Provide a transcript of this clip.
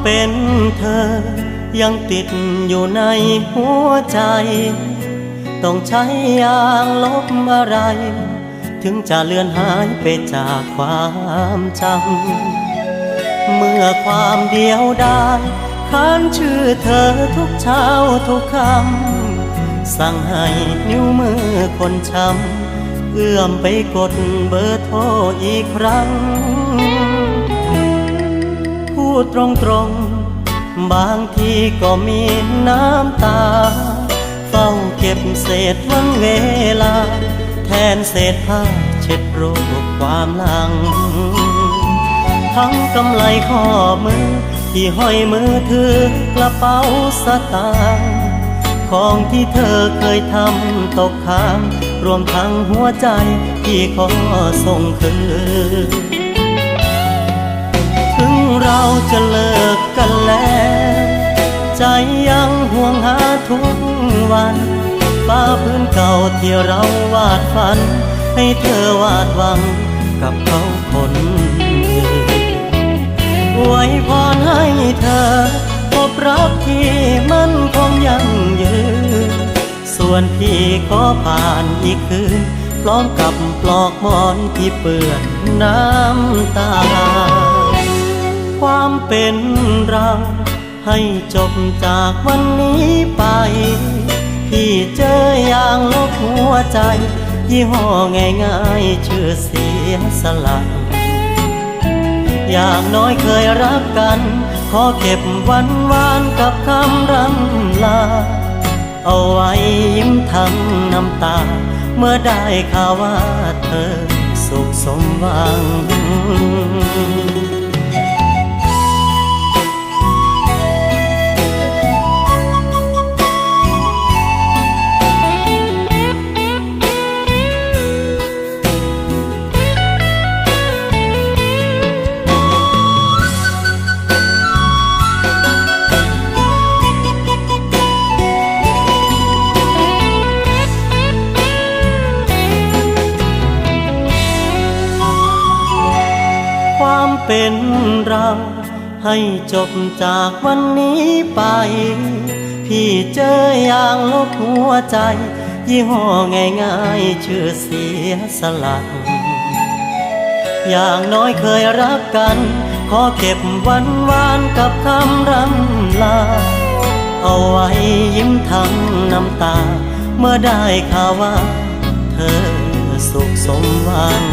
ເປັນເທີຍັງຕິດຢູ່ໃນຫົວໃຈ ຕ້ອງໃຊ້ຢ່າງລົບອາໄລ ເຖິງຈະເລືອນຫາຍໄປຈາກຄວາມຈຳ ເມື່ອຄວາມດຽວດາຍຄ້ານຊື່ເທີທຸກເຊົ້າທຸກຄ່ຳ ສັ່ງໃຫ້ນິ້ວມືຄົນຊ້ຳ ເອື້ອມໄປກົດເບີໂທອີກຄັ້ງ ພູດຕົງໆ ບາງທີກໍມີນ້ຳຕາ ເຝົ້າເກັບເສດວັນເວລາ ແທນເສດຜ້າເຊັດໂລກຄວາມຫຼັງ ທັງກຳໄລຂໍ້ມືທີ່ຫ້ອຍມືຖື ກະເປົາສະຕາງ ຂອງທີ່ເທີເຄີຍທຳຕົກຄ້າງ ລວມທັງຫົວໃຈທີ່ຂໍສົ່ງຄືນ ເຖິງເຮົາຈະເລີກກັນແລ້ວ ໃຈຍັງຫວງຫາທຸກວັນ ຟ້າພື້ນເກົ່າທີ່ເຮົາວາດຝັນ ໃຫ້ເທີວາດຫວັງກັບເຂົາຄົນອື່ນ ອວຍພອນໃຫ້ເທີພົບລັກທີ່ໝັ້ນຄົງຢັ້ງຍືນ ສ່ວນພີ່ຂໍຜ່ານອີກຄືນ ພ້ອມກັບປອກໝອນທີ່ເປື້ອນນ້ຳຕາ ຄວາມເປັນເຮົາ ໃຫ້ຈົບຈາກວັນນີ້ໄປ ພີ່ເຈີຢ່າງລົບຫົວໃຈ ຍີ່ຫໍ້ງ່າຍໆ ຊື່ເສຍສະຫຼະ ຢ່າງນ້ອຍເຄີຍຮັກກັນ ຂໍເກັບວັນວານກັບຄຳລ່ຳລາ ເອົາໄວ້ຍິ້ມທັງນ້ຳຕາ ເມື່ອໄດ້ຂ່າວວ່າເທີສຸກສົມຫວັງ ຄວາມເປັນເຮົາ ໃຫ້ຈົບຈາກວັນນີ້ໄປ ພີ່ເຈີຢ່າງລົບຫົວໃຈ ຍີ່ຫໍ້ງ່າຍໆ ຊື່ເສຍສະຫຼະ ຢ່າງນ້ອຍເຄີຍຮັກກັນ ຂໍເກັບວັນວານກັບຄຳລ່ຳລາ ເອົາໄວ້ຍິ້ມທັງນ້ຳຕາ ເມື່ອໄດ້ຂ່າວວ່າເທີສຸກສົມຫວັງ